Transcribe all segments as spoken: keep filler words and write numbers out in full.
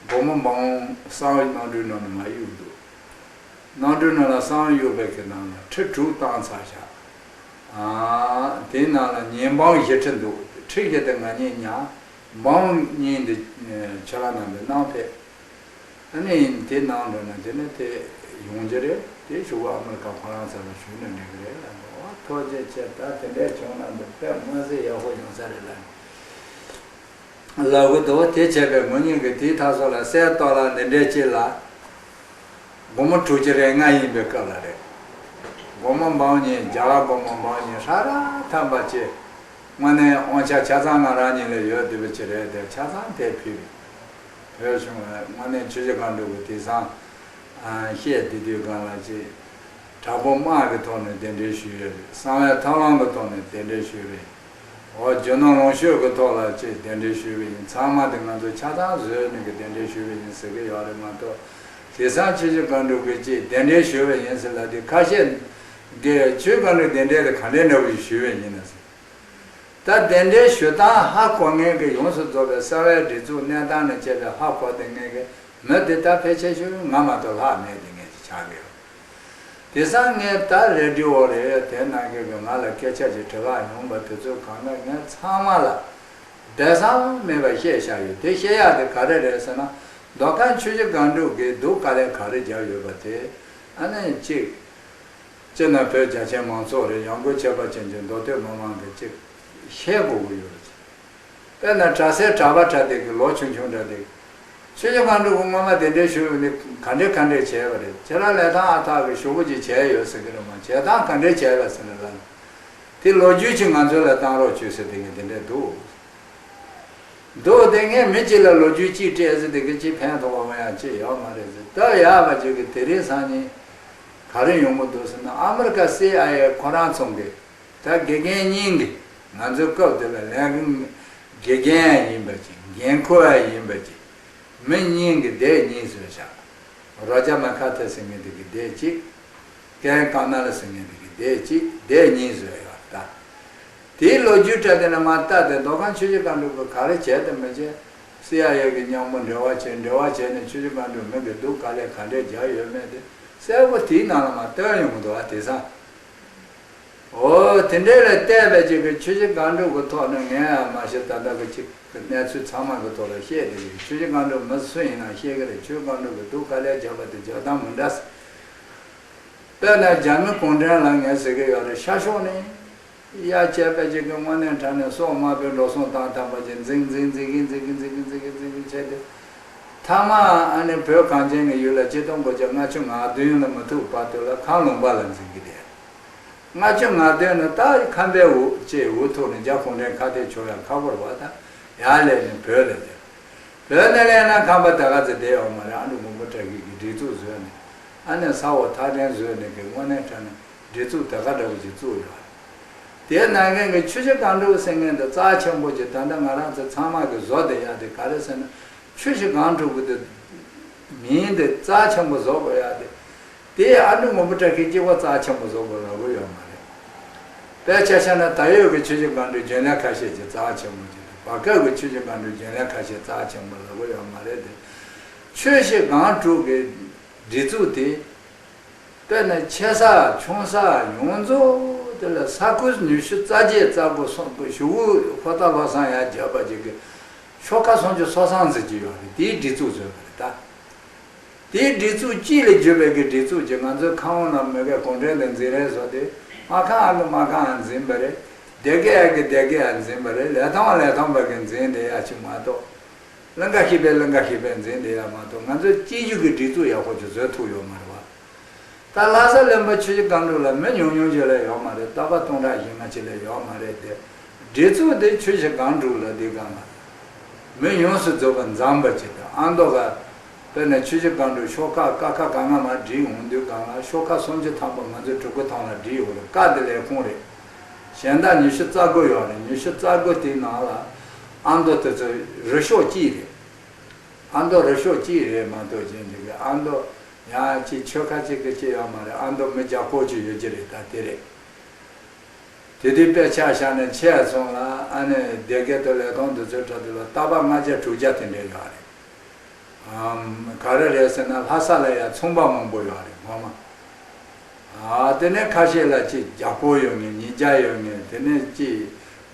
སྒོ་མོ་འབངས་གསང་བའི་རྣམ་སྤྲུལ་ནང་ནས་མར་གཡུགས་འདུག་རྣམ་སྤྲུལ་ནང་ལ་གསང་བའི་གཡུགས་པའི་གི་ནང་ལ་ཁྲི་དྲུག་བཏང་ཚར་བཞག་ཨ། དེའི་ནང་ལ་ཉེ་འབངས་བཞི་ཁྲི་འདུག་ཁྲི་བཞི་དེ་ང་གཉིས་ཉར། འབངས་གཉིས་འདི་ཁྱེད་རང་རྣམ་པས་གནང་ཕེབས། ཨ་ནི་དེ་ནང་འགྲོ་ན་དེ་ནི་དེ་ཡོང་རྒྱུ་རེད། དེ་གཞུག་གུ་ཨ་མི་རི་ཀ་ཁོ་རང་ཚོ་ལ་ཞུས་ན་འགྲིག་གི་རེད་ལབ་འདུག་ཨོ་ཐུགས་རྗེ་ཆེ། ད་དེ་འདྲས་བྱུང་ན་འདི་དཔེ་མངོན་གསལ་ཡག་པོ་ཡོང་ས་རེད་ལབ་ལབ་གི་འདུག་དེ་བྱས་པས་ངོ་གཉིས་ཀྱི་དེའི་ཐག་སོ་ལ་གསལ་ཏོག་ལ་འདི་འདྲས་ཅིག་ལ། སྒོར་མོ་དྲུག་ཅུ་རེ་ལྔ་ཡིན་པའི་སྐབས་ལ་རེད། སྒོར་མོ་འབངས་གཉིས་རྒྱ་གར་སྒོར་མོ་འབངས་གཉིས་ཧྲ་ར་ཐམ་པ་ཅིག་དངོས་གནས་དབང་ཆ་ཆ་ཚང་ང་རང་ཉིད་ལ་ཡོད་བསྡད་པ་ཅིག་རེད་དེ་ཆ་ཚང་དེ་ཕུལ་བས། བོད་གཞུང་ལ་དངོས་གནས་ཆུ་བཞི་སྒང་དྲུག་གི་དེང་སང་ཨ་བཤད་བསྡད་དུས་སྒང་ལ་ཅིག་དྲག་པོ་དམག་གི་ཐོག་ནས་གདན་འདྲེན་ཞུས་ཡོད་རེད། གསང་བའི་ཐབས་ལམ་གི་ཐོག་ནས་གདན་འདྲེན་ཞུས་རེད། འོ་རྒྱུ་ནོར་ལོངས་སྤྱོད་ཀྱི་ཐོག་ལ་ཅིག་གདན་འདྲེན་ཞུས་པ་ཡིན། ཚང་མ་དེ་ང་ཚོ་ཆ་ཚང་བཟོས་ནས་ཀྱི་གདན་འདྲེན་ཞུས་པ་ཡིན་ཟེར་གི་ཡོད་རེད་མ་གཏོགས། དེང་སང་ཆུ་བཞི་སྒང་དྲུག་གིས་ཅིག་གདན་འདྲེན་ཞུས་པ་ཡིན་ཟེར་ལབ་དུས་ཁ་ཤས་ཀྱིས་ཆུ་བཞི་སྒང་དྲུག་གདན་འདྲེན་དེ་ག་འདྲའི་འདྲ་པོ་ཞིག་ཞུས་པ་ཡིན་ན་ཟེར། ད་གདན་འདྲེན་ཞུ་སྟངས་ཧ་གོ་མཁན་གྱི་ཡོངས་སུ་རྫོགས་པའི་གསང་བའི་སྒྲིག་འཛུགས་གནས་སྟངས་ནས་བྱས་པའི་ཧ་གོ་བསྡད་མཁན་གྱི་མི་དེ་ད་ཕལ་ཆེ་ཤོས་ང་མ་གཏོགས་ལྷག་མེད་བསྡད་མཁན་ཅིག་ཆགས་ཀྱི་ཡོད། དེང་སང་ངས་ད་རེ་ཌི་ཡོ་རེད་དེ་ནང་གི་ང་ལ་སྐད་ཆ་ཅིག་དྲི་བ་ཡོང་བ་དེ་ཚོ་གང་ག་ངས་ཚང་མ་ལ་སྦས་གསང་མེད་པར་བཤད་བཞག་ཡོད། དེ་བཤད་ཡག་དེ་ག་རེ་རེད་ཟེར་ན། མདོ་ཁམས་ཆུ་བཞི་སྒང་དྲུག་གིས་སྡུག་དཀའ་ལས་ག་རེ་བརྒྱབ་ཡོད་པ་དེ་ཨ་ནི་གཅིག་སྤྱིར་ན་བོད་རྒྱ་ཆེ་མང་ཚོགས་རེད། ཡང་སྒོས་ཁྱད་པར་ཅན་གྱི་མདོ་སྟོད་མི་མང་གིས་གཅིག་ཤེས་དགོས་ཀྱི་ཡོད་རེད། དཔེར་ན་གྲྭ་སའི་གྲྭ་པ་གྲྭ་སྡེ་གི་ལོ་ཆུང་ཆུང་འདྲ་སྡེ། ཆོས་རྗེ་སྒང་དྲུག་གི་སྔོན་མ་གདན་འདྲེན་ཞུས་པ་ནི་ག་འདྲས་ག་འདྲས་བྱས་པ་རེད། ཁྱེད་རང་ལས་ཐང་ཨ་ཐག་གི་ཞུ་བོ་ཅིག་བྱས་ཡོད་ཟེར་གི་རེད་མ། བྱས་སྟངས་ག་འདྲས་བྱས་པ་ཟེར་ན་ལ། དེ་ལོ་རྒྱུས་ཅིག་ང་ཚོ་ལ་བཏང་རོགས་བྱོས་ཟེར་དེ་ངས་དེ་འདྲས་འདུག་འདུག་དེ་ངས་མི་གཅིག་ལ་ལོ་རྒྱུས་གཅིག་སྤྲད་ཟེར་དེ་གི་གཅིག་ཕན་ཐོགས་པ་ཡང་གཅིག་ཡོད་མ་རེད་ཟེར། སྟབས་ཡག་པ་ཅིག་གི་དེ་རིང་སང་ཉིན་ག་རེ་ཡོང་གི་འདུག་ཟེར་ན་ཨ་མི་རི་ཀ་སི་ཨའི་ཨེ་ཁོ་རང་ཚོ་གི་ད་དགེ་རྒན་གཉིས་ཀྱིས་ང་ཚོའི་སྐབས་དེ་ལ་ལས་ཀྱི་དགེ་རྒན་ཡིན་པ་ཅིག་འགན་འཁུར་བ་ཡིན་པ་ཅིག་མི་གཉིས་ཀྱི་སྡེ་གཉིས་བཟོས་བཞག་རོ་ཇར་མེ་ཁ་ཐེ་ཟེར་མཁན་དེ་གི་སྡེ་གཅིག་ཀེན་ཀ་ན་ལ་ཟེར་མཁན་དེ་གི་སྡེ་གཅིག་སྡེ་གཉིས་བཟོས་ཡོད་ད། དེའི་ལོ་རྒྱུས་སྤྲད་དེ་ནས་མ་ལྟ་དེ་མདོ་ཁམས་ཆུ་བཞི་སྒང་དྲུག་གིས་ག་རེ་བྱས་དེ་མི་བྱས། སི་ཨའི་ཨེ་གི་མཉམ་པོ་འབྲེལ་བ་བྱས། འབྲེལ་བ་བྱས་ནས་ཆུ་བཞི་སྒང་དྲུག་མི་གི་སྡུག་དཀའ་ལས་ག་འདྲས་རྒྱག་ཡོད་མེད་དེ་གསལ་པོ་དེའི་ནང་ལ་མ་སྟོན་ཡོང་གི་འདུག་ཨ། དེང་སང་། འོ་དེ་འདྲས་ལ་བལྟས་པའི་ཅིག་གི་ཆུ་བཞི་སྒང་དྲུག་གི་ཐོག་ནས་ངས་མ་གཞི་ད་ལྟ་གི་ཅིག་གི་གནས་ཚུལ་ཚང་མ་གི་ཐོག་ལ་བཤད་དེ་ཡོད། ཆུ་བཞི་སྒང་དྲུག་མི་སུ་ཡིན་ན་ཤེས་གི་རེད། ཆུ་བཞི་སྒང་དྲུག་གི་སྡུག་དཀའ་ལས་རྒྱག་པ་དེ་རྒྱག་སྟངས་མི་འདྲ་ཟེར། དཔེར་ན་རྒྱ་མི་གུང་ཁྲན་ལ་ངས་ཟེར་གི་ཡོད་རེད། ཤར་ཕྱོགས་ནས་ཡར་བྱས་པའི་ཅིག་གི་དངོས་གནས་དྲང་གནས་སྲོག་དམར་པོའི་འགྲོ་སོང་བཏང་བཏང་པ་ཅིག་འཛིང་འཛིང་འཛིང་གིན་འཛིང་གིན་འཛིང་གིན་འཛིང་གིན་འཛིང་གིན་བྱས་ཏེ། མཐའ་མ་ཨ་ནི་བོད་གངས་ཅན་གྱི་ཡུལ་ལ་ཆིག་སྟོང་དགུ་བརྒྱ་ལྔ་བཅུ་ང་བདུན་ལ་མ་ཐུག་བར་དུ་ལ་གངས་ལུང་པ་ལ་འཛིང་གི་བསྡད། ལྔ་བཅུ་ང་བདུན་ནས་ད་ཁམས་པའི་འུ་ཅེས་འུ་ཐུག་ནས་རྒྱ་གུང་ཁྲན་ཁ་གཏད་གཅོག་ཡ་ཁག་པོ་རེད་བ། ད་ཡར་སླེབས་ནས་བོད་ལ་སླེབས། བོད་ནས་སླེབས་ན་ཁམས་པ་ད་ག་ཚོད་བསྡད་ཡོད་མ་རེད། ཨ་འབྲུག་མགོན་པོ་བཀྲ་ཤིས་ཀྱིས་སྒྲིག་འཛུགས་བཟོས་ནས་ཨ་ནི་ས་འོག་ཐག་འཐེན་བཟོས་ནས་ཀྱི་དངོས་གནས་དྲང་གནས་སྒྲིག་འཛུགས་དེ་ག་འདྲ་བོ་ཅིག་བཙུགས་ཡོད་རེད། དེའི་ནང་ཁན་གྱི་ཆུ་བཞི་སྒང་དྲུག་ཟེར་མཁན་དེ་རྩ་ཆེན་པོ་ཅིག་ད་ལྟ་ང་རང་ཚོ་ཚང་མ་གི་བཟོ་བསྡད་ཡ་དེ་ག་རེ་ཟེར་ན། ཆུ་བཞི་སྒང་དྲུག་གི་དེ་མིང་དེ་རྩ་ཆེན་པོ་བཟོ་དགོས་ཡ་དེ། དེ་ཨ་འབྲུག་མགོན་པོ་བཀྲ་ཤིས་གཅིག་པོ་རྩ་ཆེན་པོ་བཟོ་དགོས་ལབ་གི་ཡོད་མ་རེད། དཔེ་ཆ་བཞག་ན་ད་ཡོད་ཀྱི་ཆུ་བཞི་སྒང་དྲུག་རྒྱུན་ལས་ཁ་ཤས་ཀྱི་རྩ་ཆེན་པོ་ཅིག་དང་བར་སྐབས་ཀྱི་ཆུ་བཞི་སྒང་དྲུག་རྒྱུན་ལས་ཁ་ཤས་རྩ་ཆེན་པོ་ལབ་གི་ཡོད་མ་རེད་དེ། ཆུ་བཞི་སྒང་དྲུག་གི་སྒྲིག་འཛུགས་དེ། དཔེར་ན་ཆེ་ས་ཆུང་ས་ཡོངས་རྫོགས་དེ་ལ་ས་ཁུལ་ཉི་ཤུ་རྩ་བརྒྱད་རྩ་དགུ་སོང་གི་ཞུ་བོ་ཧོ་ཏ་ལྷོ་སང་ཡ་བརྒྱབ་པ་ཅིག་གི་ཤོག་ཁ་སུམ་ཅུ་སོ་སོ་ཟེར་གྱི་ཡོད་རེད། དེའི་སྒྲིག་འཛུགས་བཟོས་པ་རེད་ད། དེའི་སྒྲིག་འཛུགས་སྤྱི་ལ་བརྒྱུད་པའི་གི་སྒྲིག་འཛུགས་ཀྱི་ང་ཚོའི་ཁ་དབང་ལ་མི་དགའ་གུང་ཁྲན་དང་འཛིང་རེས་བཟོ་དུས་དམག་ཁང་ཨ་གི་དམག་ཁང་ཡང་འཛིང་པ་རེད། སྡེ་དགེ་ཨ་གི་སྡེ་དགེ་ཡང་འཛིང་པ་རེད། ལས་ཐོག་ལས་ཐོག་པ་གི་འཛིང་དེ་ཡ་གཅིག་མ་གཏོགས། ལྷན་ཁག་ཤིག་པའི་ལྷན་ཁག་ཤིག་པའི་འཛིང་དེ་ཡ་མ་གཏོགས་ང་ཚོས་སྤྱི་རྒྱུ་གི་སྒྲིག་འཛུགས་ཡག་པོ་ཅིག་བཟོས་ཐུབ་ཡོད་མ་རེད་བ། ད་ལྷ་ས་བློན་པོ་ཆུ་བཞི་སྒང་དྲུག་ལ་མི་ཉུང་ཉུང་ཅིག་ལས་ཡོད་མ་རེད། རྟ་པ་སྟོང་ཕྲག་བཞི་ལྔ་ཅིག་ལས་ཡོད་མ་རེད་དེ། སྒྲིག་འཛུགས་དེ་ཆུ་བཞི་སྒང་དྲུག་ལ་འདི་སྒང་ལ་མི་ཡོངས་སུ་རྫོགས་པ་འཛོམས་པ་ཅིག་དང་ཨ་མདོ་ག་དཔེར་ན་ཆུ་བཞི་སྒང་དྲུག་ཤོག་ཁག་ཀ་ཁ་ག་ང་མ་བསྒྲིགས་ཡོང་དུས་སྒང་ལ་ཤོག་ཁག་སུམ་ཅུ་ཐམ་པ་ང་ཚོའི་གྲུ་གུ་ཐང་ལ་བསྒྲིགས་ཡོད་རེད། ཀ་དེ་ལས་ཁུངས་རེད། གཞན་དག་ཉི་ཤུ་རྩ་དགུ་ཡོད་རེད། ཉི་ཤུ་རྩ་དགུ་དེའི་ནང་ལ་ཨ་མདོ་དེ་ཚོ་རུ་ཤོག་གཅིག་རེད། ཨ་མདོ་རུ་ཤོག་གཅིག་རེད་མ་གཏོགས་གཞན་དེ་གི་ཨ་མདོ་ཡང་གཅིག་ཆོལ་ཁ་གཅིག་གི་གཅིག་ཡོད་མ་རེད། ཨ་མདོ་མི་བརྒྱ་སྐོར་ཅིག་ཡོད་ཀྱི་རེད། ད་དེ་རེད། དེ་དུས་དཔེ་ཆ་བཞག་ནས་ཆེ་སོང་ལ་ཨ་ནི་སྡེ་དགེ་དང་ལས་ཐོག་འདི་ཚོའི་གྲས་དེ་ལ་རྟ་པ་ལྔ་བརྒྱ་དྲུག་བརྒྱ་དེ་འདྲས་ཡོད་རེད། ག་རེ་རེད་ཟེར་ན་ལྷ་ས་ལ་ཡང་ཚོང་པ་མང་པོ་ཡོད་རེད་ངོ་མ། དེ་ནས་ཁ་ཤས་ལ་ཅིག་རྒྱ་སྒོར་ཡོད་ངེས་ཉིས་བརྒྱ་ཡོད་ངེས་དེ་ནས་ཅིག་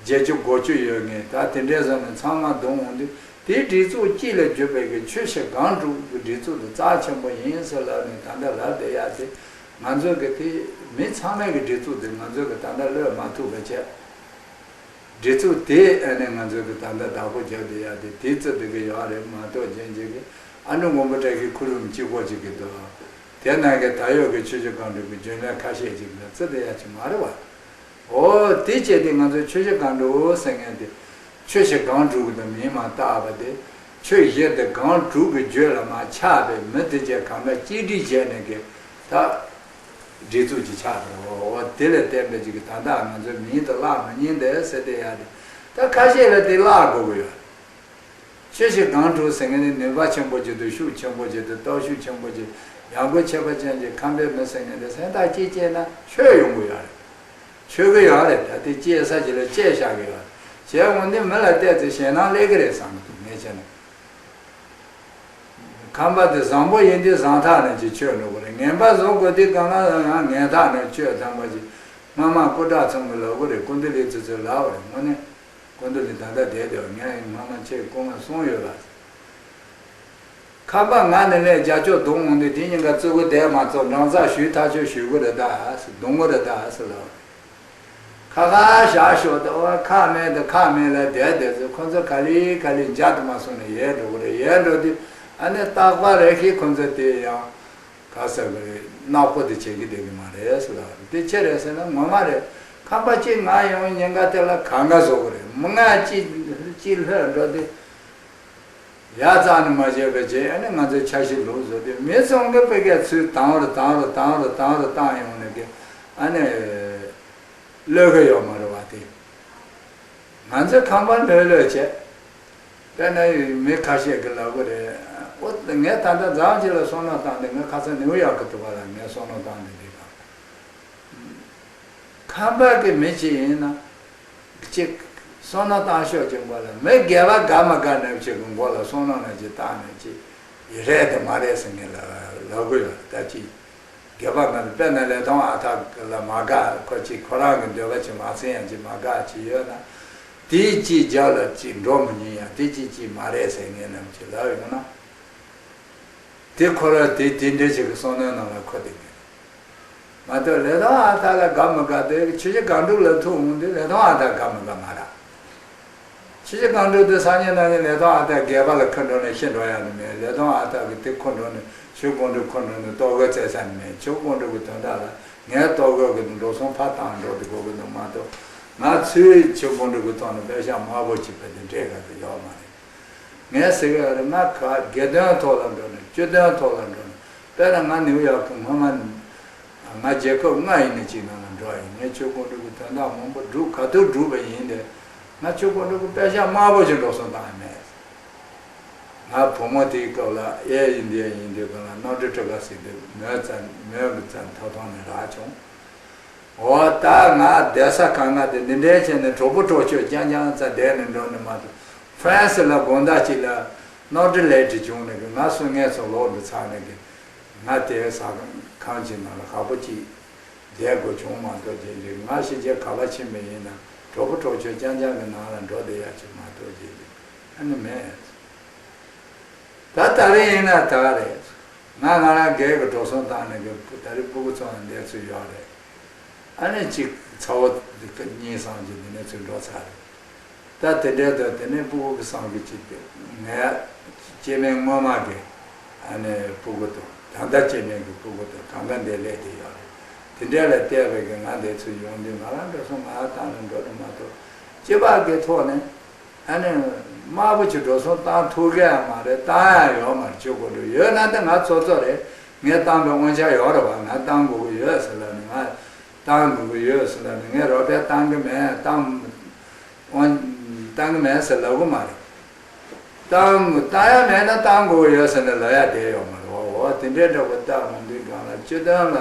བརྒྱད་ཅུ་དགུ་བཅུ་ཡོད་ངེས་ད་དེ་འདྲས་བཟོ་ནས་ཚང་མ་བསྡོམས་འོང་དུས་དེའི་སྒྲིག་འཛུགས་གཅིག་ལ་གྱུར་པའི་གི་ཆོས་བྱེད་སྒང་དྲུག་གི་སྒྲིག་འཛུགས་དེ་རྩ་ཆེན་པོ་ཡིན་ཟེར་ལབ་ནས་ད་ལྟ་ལབ་བསྡད་ཡ་དེ་ང་ཚོ་གི་དེ་མི་ཚང་མའི་གི་སྒྲིག་འཛུགས་དེ་ང་ཚོ་གི་ད་ལྟ་བློས་མ་ཐུབ་པ་བྱས། སྒྲིག་འཛུགས་དེ་ཨ་ནི་ང་ཚོ་གི་ད་ལྟ་བདག་པོ་རྒྱབ་བསྡད་ཡ་དེ་དེ་རྩི་བསྡད་གི་ཡོད་རེད་མ་གཏོགས་གཞན་གཅིག་གི་ཨ་ནུ་མགོན་པོ་བཀྲ་ཤིས་ཁུ་རུམ་གཅིག་པོ་གཅིག་གི་འདུག་དེ་ནང་གི་ད་ཡོད་གི་ཆོས་བྱེད་སྒང་དྲུག་གི་རྒྱུན་ལས་ཁ་ཤས་ཅིག་ལ་རྩི་བསྡད་ཡ་ཅིག་མ་རེད་བ། འོ་དེ་བྱས་ཏེ་ང་ཚོ་ཆོས་བྱེད་སྒང་དྲུག་ཟེར་མཁན་དེ་ཆོས་བྱེད་སྒང་དྲུག་གི་དུ་མིང་མ་བཏགས་པ་དེ་ཆོས་བྱེད་དེ་སྒང་དྲུག་གི་རྒྱུད་ལ་མ་ཆགས་པའི་མི་དེ་བྱས་གང་འདྲ་གཅིག་སྒྲིལ་བྱས་ནས་གི་ད། སྒྲིག་འཛུགས་ཀྱི་ཆགས་འགྲོ་འོ་དེ་ལས་བརྟེན་པའི་ཅིག་གི་ད་ལྟ་ང་ཚོའི་མིང་དུ་བརླག་མ་ཉན་དེ་ཟེར་དེ་ཡ་དེ་ད་ཁ་ཤས་ལ་དེ་བརླག་དགོས་ཀྱི་ཡོད། ཆོས་བྱེད་སྒང་དྲུག་ཟེར་མཁན་ནི་ནུས་པ་ཆེན་པོ་ཅིག་དང་ཤུགས་ཆེན་པོ་ཅིག་དང་སྟོབས་ཤུགས་ཆེན་པོ་ཅིག་ཡང་སྒོས་ཁྱད་པར་ཅན་གྱི་ཁམས་པའི་མི་ཟེར་མཁན་དེ་སེམས་ཐག་གཅིག་བཅད་ན་ཆོས་ཡོང་གི་ཡོད་རེད། ཆོས་ཀྱི་ཡོད་རེད་ད་དེ་བཅད་ས་ཅིག་ལ་བཅད་བཞག་གི་ཡོད་རེད། བྱས་འོང་དེ་མི་ལ་བལྟས་ཚེ་ཞེད་སྣང་སླེབས་ཀྱི་རེད་བསམ་གི་འདུག་ངས་བྱས་ན། ཁམས་པ་དེ་བཟང་པོ་ཡིན་དུས་བཟང་ཐག་ནས་ཀྱི་ཆོས་འགྲོ་གི་རེད། ངན་པ་བཟོ་དགོས་དུས་གང་ལ་ཡང་ངན་ཐག་ནས་ཆོས་བཏང་པ་ཅིག་སྔ་མ་སྐུ་དྲག་ཚང་གི་ལབ་གི་རེད། ཀུན་བཏུས་ལི་ཚོ་ཚོས་ལབ་པ་རེད། དངོས་གནས་ཀུན་བཏུས་ལི་ད་ལྟ་བསྡད་དེ་ངས་སྔ་མ་ཁྱེད་སྐུ་ངལ་གསུངས་ཡོད་ལ། ཁམས་པ་ང་ནས་ལས་རྒྱ་ཆོག་རྡུང་འོང་དུས་དེ་གཉིས་ཀ་བཙུགས་གི་བསྡད་མ་ཚོགས་འབྲང་རྩ་ཞུས་ཐག་ཆོད་ཞུ་གི་རེད་ད་རྡུང་གི་རེད་ད་ཟེར་ལབ། ཁ་ཁ་བཞག་ཤོག་ད་བ་ཁ་མེད་ད་ཁ་མེད་ལ་བསྡད་བསྡད་ཚོད་ཁོ་ཚོ་ག་ལེ་ག་ལེ་འཇག་ཏུ་མ་སོང་ནས་ཡལ་འགྲོ་གི་རེད། ཡལ་འགྲོ་དུས་ཨ་ནི་རྟག་པར་རེ་ཞིག་ཁོ་ཚོ་དེ་ཡང་ག་ས་གི་རེད་ནག་པོ་དེ་བྱེད་ཀྱི་བསྡད་ཀྱི་མ་རེད་ཟེར་ལ་དེ་ཅི་རེད་ཟེར་ན་ངོ་མ་རེད། ཁམས་པ་གཅིག་ང་ཡོང་ཉེན་ཁ་དེ་ལ་གང་ག་བཟོ་གི་རེད། མི་ང་གཅིག་གཅིག་ལྷོད་འགྲོ་དུས། ཡ་རྩ་ནས་མ་བྱས་པའི་རྗེས་ཨ་ནི་ང་ཚོའི་འཆར་གཞི་ལུགས་བཟོ་དུས་མི་ཚང་གི་དཔེ་སྐད་ཚུལ་དང་བར་དང་བར་དང་བར་དང་བར་བཏང་ཡོང་ནས་ཀྱི་ཨ་ནི་ལོས་ཀ་ཡོད་མ་རེད་བ་དེ། ང་ཚོའི་ཁམས་པ་ལོས་ལོས་བྱས། དཔེར་ན་མི་ཁ་ཤས་ཀྱི་ལབ་གི་རེད། ཨོ་ངས་ད་ལྟ་འཛམ་གཅིག་ལ་བསམ་བློ་བཏང་སྟེ་ངས་ཁ་སང་ནིའུ་ཡོག་གི་དུ་བ་ལ་ངས་བསམ་བློ་བཏང་སྟེ་འདི་ག་ཁམས་པ་གི་མི་གཅིག་ཡིན་ན། གཅིག་བསམ་བློ་བཏང་ཤོག་ཅིག་མགོ་ལ་མི་སྒེར་པ་དགའ་མ་དགའ་ནས་ཅིག་གི་མགོ་ལ་བསམ་བློ་ནས་ཅིག་བཏང་ནས་ཅིག་ཡི་རེད་དེ་མ་རེད་ཟེར་ངེས་ལ་ལབ་གི་ཡོད་ད་ཅིག་སྒེར་པ་ང་ཚོ་དཔེར་ན་ལས་དོན་ཨ་ཐག་ལ་མ་དགའ་ཁོ་ཅིག་ཁོ་རང་གི་འདོད་པ་ཅིག་མ་ཚིམ་ཡང་ཅིག་མ་དགའ་ཅིག་ཡོད་ན་དེའི་ཅིག་རྒྱབ་ལ་ཅིག་འགྲོ་མི་ཉན་ཡང་དེ་ཅིག་ཅིག་མ་རེད་ཟེར་ངེས་ནམ་ཅིག་ལབ་ཡོང་ན། དེ་ཁོ་ར་དེ་དེ་འདྲའི་ཞིག་གི་བསམ་བློའི་ནང་ལ་འཁོར་བསྡད་མཁན་མ་གཏོགས་ལས་དོན་ཨ་ཐག་ལ་དགའ་མི་དགའ་དེ་ཆོས་བྱེད་སྒང་དྲུག་ལ་ཐུག་འོང་དུས་ལས་དོན་ཨ་ཐག་དགའ་མི་དགའ་མ་རེད། ཆོས་བྱེད་སྒང་དྲུག་དེ་སང་ཉིན་གནངས་ཉིན་ལས་དོན་ཨ་ཐག་སྒེར་པ་ལ་འཁོར་འགྲོ་ནས་ཤི་འགྲོ་ཡ་ནི་མེད། ལས་དོན་ཨ་ཐག་གི་དེ་འཁོར་འགྲོ་ནས་ཆོས་སྒང་དྲུག་འཁོར་འགྲོ་ནས་ལྟོ་གོས་བཙལ་ས་ནི་མེད། ཆོས་སྒང་དྲུག་གི་དོན་དག་ལ་ངས་ལྟོ་གོས་གི་འགྲོ་སོང་ཕར་བཏང་འགྲོ་དེ་དགོས་གི་འདུག་མ་གཏོགས་ང་ཚོས་ཆོས་སྒང་དྲུག་གི་ཐོག་ནས་པེ་ཤག་དམའ་པོ་བྱེད་པ་དེ་འདྲས་ག་གི་ཡོད་མ་རེད། ངས་ཟེར་གི་ཡོད་རེད། ང་ག་དགེ་འདུན་ཐོག་ལ་འགྲོ་ནས་སྤྱི་དོན་ཐོག་ལ་འགྲོ་ནས་དཔེར་ན་ང་ནིའུ་ཡོག་གི་སྔོན་མ་ང་རྒྱལ་ཁབ་ལྔ་ཡིན་ནི་གཅིག་ནང་ལ་འགྲོ་ཡིན། ངས་ཆོས་སྒང་དྲུག་གི་དོན་དག་མང་པོ་བསྒྲུབས་ག་དུས་བསྒྲུབས་པ་ཡིན་ཏེ་ང་ཆོས་སྒང་དྲུག་གི་པེ་ཤག་དམའ་པོ་ཅིག་འགྲོ་སོང་བཏང་ཡ་མེད། ང་བུ་མོ་དེའི་སྐབས་ལ་ཨེ་ཡིན་དེ་ཡིན་དེ་སྐབས་ལ་ནོར་འཁྲུལ་ཁྲི་ཁ་ཟིག་དེ་མོའི་རྩ་མོའི་རྩ་ཐོག་ཐོག་ནས་རག་བྱུང་། འོ་ད་ང་བསྡད་ས་གང་ག་དེ་འདི་འདྲའི་བྱས་ནས་གྲོགས་པོ་གྲོགས་མཆོག་རྐྱང་རྐྱང་རྩ་བསྡད་ནས་འགྲོ་ནི་མ་གཏོགས་ཧྥ་རན་སི་ལ་དགོང་དག་ཅིག་ལ་ནོར་འཁྲུལ་ལས་འབྲས་བྱུང་ནས་གི་ང་སུ་ངལ་གསོ་ལོག་འགྲོ་ཚར་ནས་གི་ང་དེའི་ཟ་ཁང་ཅིག་ནང་ལ་ཧ་པོ་ཅིག་བསྡད་དགོས་བྱུང་མ་གཏོགས་རྗེས་འཇུག་ང་ཕྱི་རྒྱལ་ག་པར་ཕྱིན་པ་ཡིན་ན་གྲོགས་པོ་གྲོགས་མཆོག་རྐྱང་རྐྱང་གི་ནང་ལ་འགྲོ་བསྡད་ཡ་ཅིག་མ་གཏོགས་རྗེས་འཇུག་ཨ་ནི་མེད། ད་ད་རེས་ཡིན་ན་ད་རེད། ང་ང་རང་སྒེར་གྱི་འགྲོ་སོང་བཏང་ནས་གི་ད་རེས་སྤུ་གུ་ཚོ་ལ་འདས་ཚུལ་ཡོད་རེད། ཨ་ནི་གཅིག་ཚ་བོ་གཉིས་སམ་གཅིག་འདི་ནས་ཚུར་འགྲོ་ཚར་རེད། ད་དེ་འདྲའི་དུ་དེ་ནས་སྤུ་གུ་གི་སང་གི་གཅིག་དེ་ངའི་སྐྱེ་དམན་སྔོན་མ་གི་ཨ་ནི་སྤུ་གུ་དང་ད་ལྟ་སྐྱེ་དམན་གི་སྤུ་གུ་དང་གང་ག་འདས་ལས་དེ་ཡོད་རེད། དེ་འདྲ་ལ་བལྟས་པའི་གི་ང་འདས་ཚུལ་ཡོང་དུས་ང་རང་འགྲོ་སོང་ང་བཏང་ནས་འགྲོ་དུ་མ་གཏོགས་སྤྱི་པ་གི་ཐོག་ནས། ཨ་ནི། དམའ་པོ་ཅིག་འགྲོ་སོང་བཏང་ཐུབ་ཀྱི་ཡང་མ་རེད། བཏང་ཡང་ཡོད་མ་རེད། ཆོས་སྒང་དྲུག་ཡོད་ན་ད་ང་ཚོ་ཚོ་རེད། ངས་བཏང་པའི་དབང་ཆ་ཡོད་རེད་བ། ང་བཏང་དགོས་ཀྱི་ཡོད་ཟེར་ལབ་ནས་ང་བཏང་དགོས་ཀྱི་ཡོད་ཟེར་ལབ་ནས་ངས་རོགས་པས་བཏང་གི་མེད་བཏང་དབང་བཏང་གི་མེད་ཟེར་ལབ་གི་མ་རེད། བཏང་བཏང་ཡ་མེད་ན་བཏང་དགོས་ཀྱི་ཡོད་ཟེར་ནས་ལབ་ཡ་བསྡད་ཡོད་མ་རེད་བ། འོ་དེ་འདྲའི་འདྲ་པོ་བཏང་མ་འདུག་གང་ལ་སྤྱི་དོན་ལ་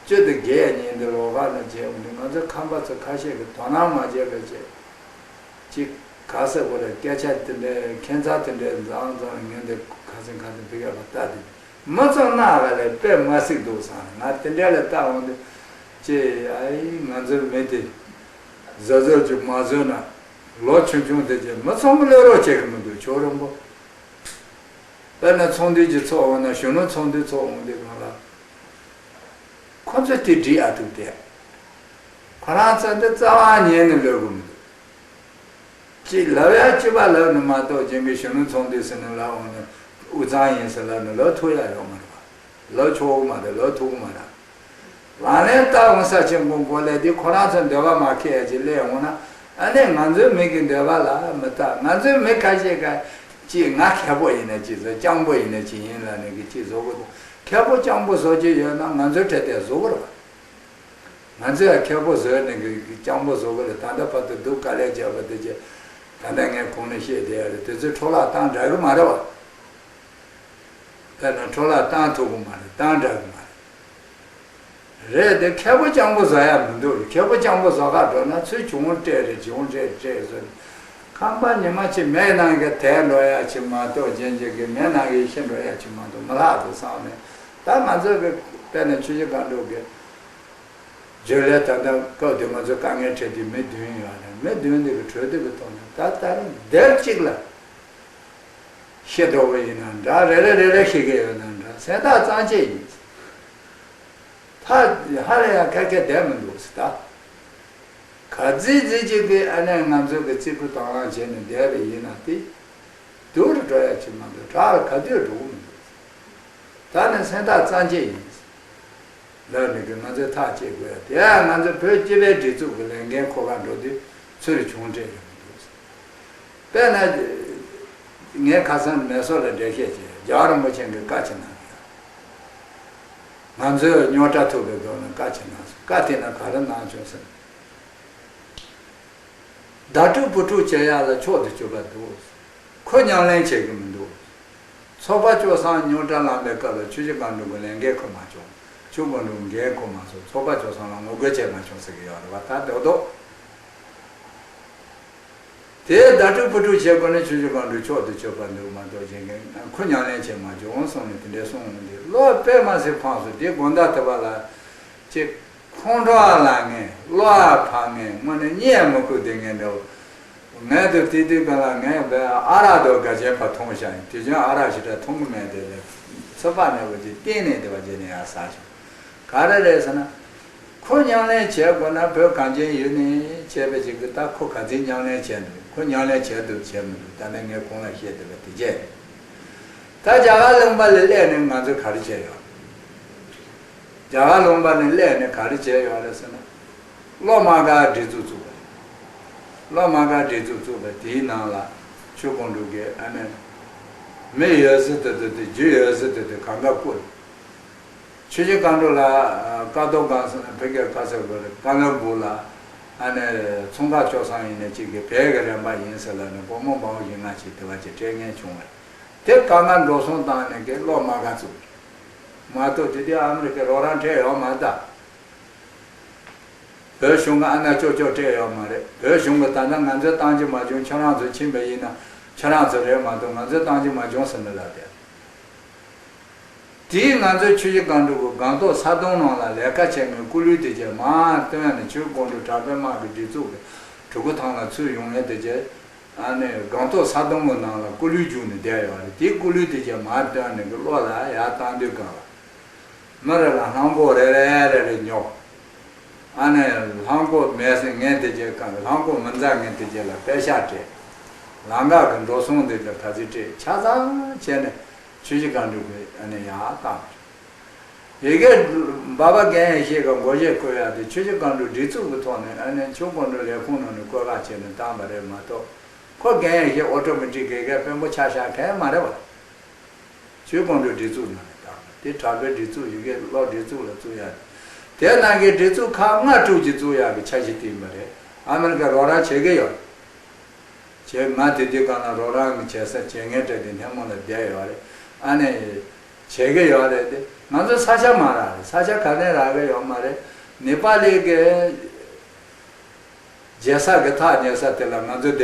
སྤྱི་དེ་རྒྱས་ཉིན་དེ་ལོག་ག་ན་བྱས་འོང་དུས་ང་ཚོ་ཁམས་པ་ཚོ་ཁ་ཤས་ཀྱིས་དོ་སྣང་མ་བྱས་པ་བྱས། ཅིག་ ག་ཟེར་དགོས་རེད། སྐད་ཆ་དེ་འདྲའི་ཁྱད་མཚར་དེ་འདྲའི་འཛམ་འཛམ་ངན་དེ་ཁ་སང་ཁ་སང་ཕི་ག་པ་ལྟ་དེ་མི་ཚང་ན་ག་ལས་དཔེ་མ་སྲིད་འདུག་བསམ། ང་དེ་འདྲ་ལ་ལྟ་འོང་དུས་ཅེ་ཨ་ཡི་ང་ཚོའི་མི་དེ་བཟོ་བཟོ་ཅིག་མ་བཟོས་ན་ལོ་ཆུང་ཆུང་དེ་ཅེ་མི་ཚང་མ་ལས་རོགས་བྱེད་གི་མི་འདུག་ཆོག་རིང་པོ། དཔེར་ན་ཚོང་འདུས་ཀྱི་ཚོགས་འོང་ན་གཞོན་ནུ་ཚོང་འདུས་ཚོགས་འོང་དུས་གང་ལ། ཁོ་ཚོས་དེ་འགྲིག་ཨ་ཐུབ་སྟེ། ཁོ་རང་ཚོ་འདི་རྩ་བ་ཉན་ནས་ལོས་གོ་མི་འདུག་ཅིག་ལབ་ཡ་གཅིག་པ་ལབ་ནས་མ་གཏོགས་རྒྱན་གྱི་གཞོན་ནུ་ཚོང་འདུས་ཟེར་ནས་ལབ་འོང་ནས་དབུས་གཙང་ཡིན་ཟེར་ལབ་ནས་ལབ་ཐུབ་ཡ་ཡོད་མ་རེད་པ། ལབ་ཆོག་གི་མ་རེད། ལབ་ཐུབ་གི་མ་རེད། ལག་ལེན་བསྟར་འོང་ས་ཆེན་པོ་མགོ་ལས་དེ་ཁོ་རང་ཚོའི་འདོད་པ་མ་ཁེལ་ཡ་ཅིག་སླེབས་འོང་ན་ཨ་ནི་ང་ཚོའི་མི་གི་འདོད་པ་ལ་མི་ལྟ། ང་ཚོའི་མི་ཁ་ཤས་ཀ་ཅིག་ང་མཁས་པོ་ཡིན་ན་ཅིག་བཟོ། སྤྱང་པོ་ཡིན་ན་ཅིག་ཡིན་ལབ་ནས་གི་ཅིག་བཟོ་དགོས་འདུག་མཁས་པོ་སྤྱང་པོ་བཟོ་རྒྱུ་ཡོད་ན་ང་ཚོའི་གྲས་དེ་བཟོ་དགོས་རེད་པ། ང་ཚོས་ཡང་མཁས་པོ་བཟོས་ནས་ཀྱི་སྤྱང་པོ་བཟོ་གི་རེད། ད་ལྟ་བར་དུ་སྡུག་དཀའ་ལས་བརྒྱབ་པ་དེ་ཅི། ད་ལྟ་ངས་གོང་ནས་བཤད་བསྡད་ཡ་རེད། དེ་ཚོས་འཕྲོ་བརླག་བཏང་དྲག་གི་མ་རེད་བ། དཔེར་ན་འཕྲོ་བརླག་བཏང་ཐུབ་གི་མ་རེད། བཏང་དྲག་གི་མ་རེད། རེད་དེ། མཁས་པོ་སྤྱང་པོ་བཟོ་ཡ་མི་འདུག་མཁས་པོ་སྤྱང་པོ་བཟོ་ག་འགྲོ་ན་ཚུར་གྱོང་སྤྲད་རེད། གྱོང་སྤྲད་སྤྲད་བཟོ་ནས་ཁང་པ་ཉི་མ་གཅིག་མེ་ནང་གི་དེད་འགྲོ་ཡ་ཅིག་མ་གཏོགས། རྒྱན་གྱི་གི་མེ་ནང་གི་ཤི་འགྲོ་ཡ་ཅིག་མ་གཏོགས་མི་ལྷག་འདུག་བསམ་ནས། ད་ང་ཚོ་གི་དཔེར་ན་ཆུ་བཞི་སྒང་དྲུག་གི་བརྗོད་ལས། ད་ལྟ་སྐབས་དེ་ང་ཚོ་དཀའ་ངལ་འཕྲད་དུས་མི་བདུན་ཡོད་རེད། མི་བདུན་དེ་གི་གྲོས་བསྡུར་གི་ཐོག་ནས་ད་ལྟ་འདིར་གཅིག་ལ་ཤི་འགྲོ་བ་ཡིན་ན་འདྲ། རེ་རེ་རེ་རེ་ཤི་གི་ཡོད་ན་འདྲ། སེམས་ཐག་གཙང་བཅད་ཡིན། ད་ཧ་ལས་ཡང་ཁ་སྐད་བསྡད་མི་འདུག་ཟེར་ད། ག་ཚོད་ཚོད་ཅིག་གིས་ཨ་ནེ་ང་ཚོ་གི་རྩིས་སྤྲོད་དང་བླངས་བྱས་ནས་བསྡད་པ་ཡིན་ན་དེ། སྡུག་རུ་འགྲོ་ཡ་ཅིག་མ་གཏོགས་དྲག་རུ་ག་དུས་འགྲོ་གི་མི་འདུག་ད་ནི་སེམས་ཐག་གཙང་བཅད་ཡིན། ལབ་ནས་ཀྱི་ང་ཚོས་ཐག་བཅད་དགོས་ཡ་དེ། ཡང་ང་ཚོ་བོད་སྤྱི་པའི་སྒྲིག་འཛུགས་ཀྱི་ལས་འགན་འཁུར་ག་འགྲོ་དུས་ཚུར་གྱོང་སྤྲད་ཡོང་གི་འདུག་དཔེར་ན། ངས་ཁ་སང་མེ་སོར་ལ་འགྲེལ་བཤད་བྱས། རྒྱལ་བ་རིན་པོ་ཆེ་གིས་བཀའ་ཅིག་གནང་ཡོད། ང་ཚོས་རྙོག་དྲ་ཐུག་པའི་སྐབས་ལ་བཀའ་ཅིག་གནང་སོང་། བཀའ་དེ་ན་ག་རེ་གནང་བྱུང་ཟེར་ན། བརྡ་སྤྲོད་བུ་ཕྲུག་བྱེད་ཡག་ལ་ཕྱོགས་སུ་གྱུར་པ་འདུག་ཁོ་ཉམས་ལེན་བྱེད་ཀྱི་མི་འདུག་ཚོགས་པ་བཅོ་བསྲང་རྙོག་དྲ་ལངས་པའི་སྐབས་ལ་ཆུ་བཞི་སྒང་དྲུག་གི་ལས་འགན་འཁུར་མ་བྱུང་། ཆུ་སྒང་དྲུག་འགན་འཁུར་མ་སོང་། ཚོགས་པ་བཅོ་བསྲང་ལ་ངོ་རྒོལ་བྱས་མ་བྱུང་ཟེར་གྱི་ཡོད་རེད་བ། ད་དོ་དོ། དེའི་བརྡ་སྤྲོད་བུ་ཕྲུག་བྱེད་དགོས་ན་ཆུ་བཞི་སྒང་དྲུག་ཕྱོགས་སུ་གྱུར་པ་འདུག་མ་གཏོགས་བྱེད་མཁན་ཁོ་ཉམས་ལེན་བྱེད་མ་བྱུང་གསུངས་ནས་དེ་འདྲའི་གསུངས་འདི་བློ་དཔེ་མ་སྲིད་ཕངས་སོང་། དེ་དགོང་དག་དེ་བ་ལ་ཅིག་ཁོང་ཁྲོ་ལངས་མཁན། བློ་ཕངས་མཁན། དངོས་གནས་གཉིད་མི་ཁུག་བསྡད་མཁན་འདྲ་བོ། ངས་དུ་དེ་དུས་གང་ལ་ངས་བས་ཨ་རག་དང་དགའ་ཆེན་ཕར་འཐུང་བཞག་ཡིན། དུས་རྒྱུན་ཨ་རག་ཞེ་དྲག་འཐུང་གི་མེད་དེ་ལས་ཚོད་དཔག་མེད་པ་ཅིག་གཏན་ནས་དེ་བ་བྱས་ནས་ཡར་ཟ་བྱུང་། ག་རེ་རེད་ཟེར་ན། ཁོ་ཉམས་ལེན་བྱེད་དགོས་ན་བོད་གངས་ཅན་ཡུལ་ནས་བྱས་པའི་ཅིག་གི་ད་ཁོ་ག་ཚོད་ཉམས་ལེན་བྱས་འདུག་ཁོ་ཉམས་ལེན་བྱས་འདུག་བྱས་མི་འདུག་ད་ནི་ངས་གོང་ལ་བཤད་བསྡད་པ་དེ་བྱས། ད་རྒྱ་གར་ལུང་པ་ལ་སླེབས་ནས་ང་ཚོས་ག་རེ་བྱས་ཡོད། རྒྱ་གར་ལུང་པ་ནས་སླེབས་ནས་ག་རེ་བྱས་ཡོད་རེད་ཟེར་ན། བློ་མ་དགའ་སྒྲིག་འཛུགས་བཙུགས་པ། བློ་མ་དགའ་སྒྲིག་འཛུགས་བཙུགས་པ་དེའི་ནང་ལ་ཆོས་ཀོང་སྒྲུབ་ཀྱི་ཨ་ནེ། མི་ཡོད་ཟེར་དུ་དུ་དུ་རྒྱུ་ཡོད་ཟེར་དུ་དུ་གང་ག་བཀུར། ཆུ་བཞི་སྒང་དྲུག་ལ་ཀ་རྡོ་སྒང་ས་ཕ་གིར་ཁ་ས་དགོས་རེད། ཀ་ལོན་སྦུག་ལ་ཨ་ནེ་ཚོང་ཁང་ཆོག་སང་ཡིན་ནས་གཅིག་གི་བལ་གྱི་རན་པ་ཡིན་ཟེར་ལབ་ནས་སྒོར་མོ་འབའ་བཞི་ལྔ་ཞིག་དེ་བ་ཅིག་སྤྲད་མཁན་བྱུང་བ་རེད། དེ་གང་ག་འགྲོ་སོང་བཏང་ནས་ཀྱི་བློ་མ་དགའ་བཙུགས། མ་གཏོགས་དེ་དུས་ཨ་མི་རི་ཀའི་རོགས་རམ་སྤྲད་ཡོད་མ་རེད་ད། བོད་གཞུང་གི་ཨ་ན་ཅོག་ཅོག་སྤྲད་ཡོད་མ་རེད། བོད་གཞུང་གི་ད་ལྟ་ང་ཚོས་བཏང་རྒྱུ་མ་བྱུང་། ཁྱོད་རང་ཚོ་ཕྱིན་པ་ཡིན་ན་ཁྱོད་རང་ཚོ་རེད་མ་གཏོགས་ང་ཚོས་བཏང་རྒྱུ་མ་བྱུང་ཟེར་ནས་ལབ་བསྡད། དེས་ང་ཚོའི་ཆུ་བཞི་སྒང་དྲུག་གི་སྒང་ཏོག་ས་དོང་ནང་ལ་ལས་ཀ་བྱེད་མཁན་སྐུ་ལུས་དེ་ཅིག་མར་བཏོན་ནས་ཆུ་སྒང་དྲུག་དྲག་པོའི་དམག་གི་སྒྲིག་འཛུགས་ཀྱི་གྲུ་གུ་ཐང་ལ་ཚུར་ཡོང་ཡས་དེ་ཅིག་ཨ་ནི་སྒང་ཏོག་ས་དོང་གི་ནང་ལ་སྐུ་ལུས་བརྒྱུགས་ནས་བསྡད་ཡོད་རེད། དེ་སྐུ་ལུས་དེ་ཅིག་མར་བཏོན་ནས་གི་གློ་ལ་ཡར་བཏང་དུས་སྒང་ལ། མི་རེ་ལ་ལྷམ་གོག་རེ་རེ་རེ་རེ་ཉོ། ཨ་ནི་ལྷམ་གོག་མེད་ཟེར་མཁན་དེ་ཅིག་གང་། ལྷམ་གོག་མི་འཛག་མཁན་དེ་ཅིག་ལ་པད་ཤག་སྤྲད། ལམ་ཁ་གི་འགྲོ་སོང་དེ་ལ་ག་ཚོད་སྤྲད། ཆ་ཚང་བྱས་ནས་ཆུ་བཞི་སྒང་དྲུག་གི་ཨ་ནི་ཡར་བཏང་། ཡི་གེ་འབའ་པ་རྒན་ཡེ་ཤེས་ཀྱི་མགོ་བཞེས་བསྐོ་ཡག་དེ་ཆུ་བཞི་སྒང་དྲུག་སྒྲིག་འཛུགས་ཀྱི་ཐོག་ནས་ཨ་ནི་ཆུ་སྒང་དྲུག་ལས་ཁུངས་ནང་ནས་བསྐོ་ག་བྱས་ནས་བཏང་པ་རེད་མ་གཏོགས། ཁོ་རྒན་ཡེ་ཤེས་ཨོ་ཊོ་མེ་ཊིག་དགེ་རྒན་དཔོན་པོ་ཆ་བཞག་མཁན་མ་རེད་བ། ཆུ་སྒང་དྲུག་སྒྲིག་འཛུགས་ནང་ནས་བཏང་བ་དེ་དྲག་པོའི་སྒྲིག་འཛུགས། ཡི་གེ་གློག་སྒྲིག་འཛུགས་ལ་བཙུགས་ཡག་དེ་ནང་གི་སྒྲིག་འཛུགས་ཁག་ལྔ་དྲུག་ཅིག་བཙུགས་ཡག་གི་འཆར་གཞི་བཏིང་པ་རེད། ཨ་མི་རི་ཀས་རོགས་རམ་བྱེད་ཀྱི་ཡོད། བྱས། ང་དེ་དུས་སྒང་ལ་རོགས་རམ་གྱི་བྱེད་ས་བྱེད་མཁན་སྤྲད་དེ་སྣེ་མོ་ལ་བསྡད་ཡོད་རེད། ཨ་ནི་བྱེད་ཀྱི་ཡོད་རེད་དེ། ང་ཚོ་ས་ཆ་མ་རག་རེད། ས་ཆ་ག་ནས་རག་གི་ཡོད་མ་རེད། ནེ་པ་ལི་གི་རྒྱལ་ས་གི་ཐག་ཉེ་ས་དེ་ལ་ང་ཚོ་བསྡད།